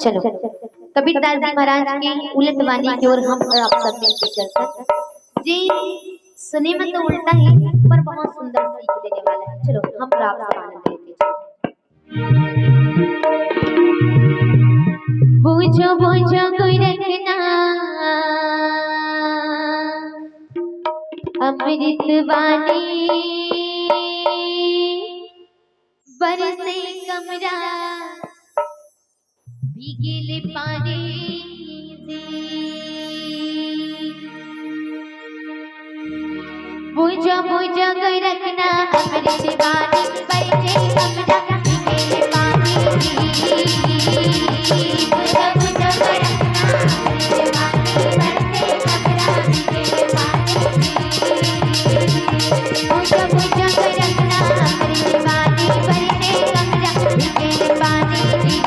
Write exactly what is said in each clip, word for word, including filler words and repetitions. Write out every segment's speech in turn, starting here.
चलो, कबीरदास जी महाराज के उलट बानी की ओर हम और आप सब मिलके चलथन। जी, सुने में तो उल्टा है, पर बहुत सुंदर सीख देने वाला है। चलो, हम और आप सब आनंद लेते चलथन। बूझो बूझो गोरखनाथ, अमृत बानी बरसे कमरा भीगे ले पानी दे। बूझो बूझो गोरखनाथ, अमृत बानी बरसे कमरा भीगे ले पानी दे। बूझो बूझो गोरखनाथ, अमृत बानी बरसे कमरा भीगे ले पानी दे। बूझो बूझो गोरखनाथ, अमृत बानी बरसे कमरा भीगे ले पानी दे।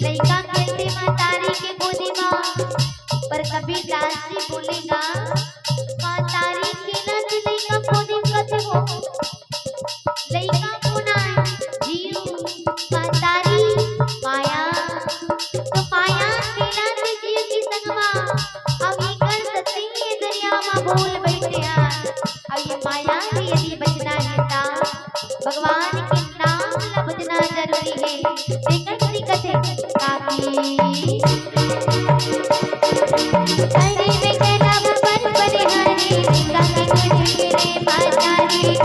लइका खेलथे महतारी के गोदी म, पर कबीरदास जी बोले गा, महतारी खेलत लइका गोदी म कथे हो। लइका कोन आय? जीव। महतारी माया। तो माया खेलत जीव के संग म, अब एकर सती ये दुनिया म भूल बइठे हन। अब ये माया से यदि बचना हे, त भगवान के नाम ला बचना जरूरी हे। तेकर सेती कथे, काकी। अरे बेटा, पर बनिहारी, काकी गोदी के रे मातारी।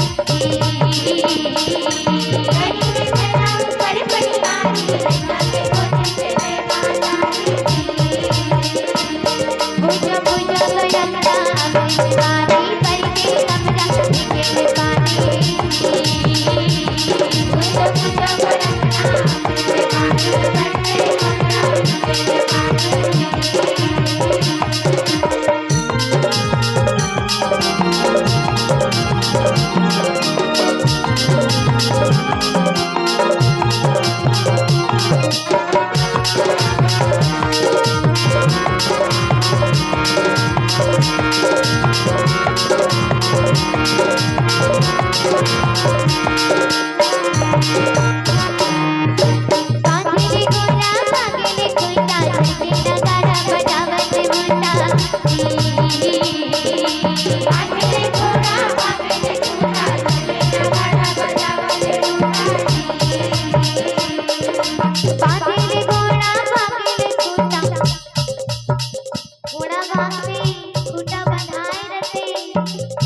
घोड़ा भाग में खूंटा बंधाए रथे,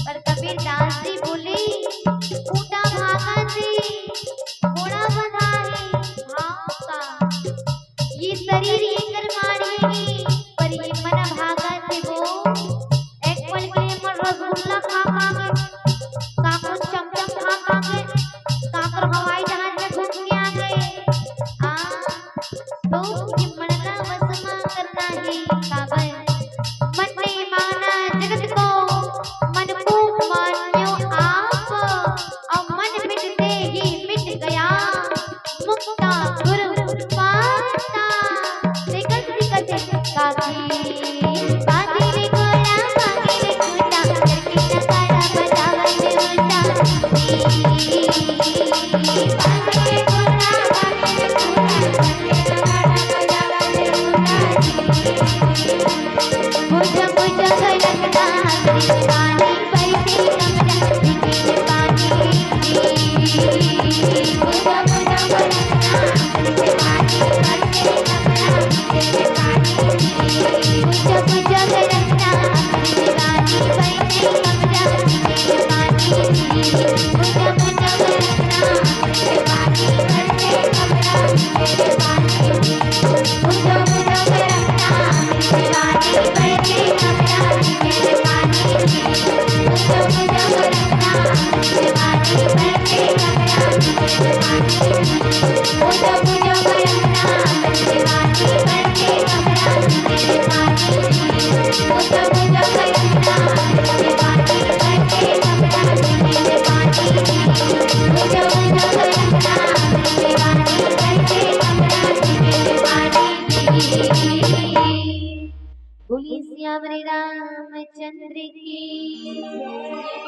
पर कबीरदास जी बोले, "खूंटा भागत हे, घोड़ा बंधा हे, भाव का? ये शरीर एकर मारे हे, पर ये मन भागत हे वो। एक पल के लिए मन रसगुल्ला खा खा के, काकरो चमचम खा खा के, काकरो हवाई जहाज में घूम के आ गे।" आ, तो ये मन ला वश मा करना हे, काबर? मन ने माना जगत को, मन को मान्यो आप, और मन मिटते ही मिट गया मुक्ता गुरु पाता। देखत दिखत हे, काकी। बोलिए सियावर रामचंद्र की जय।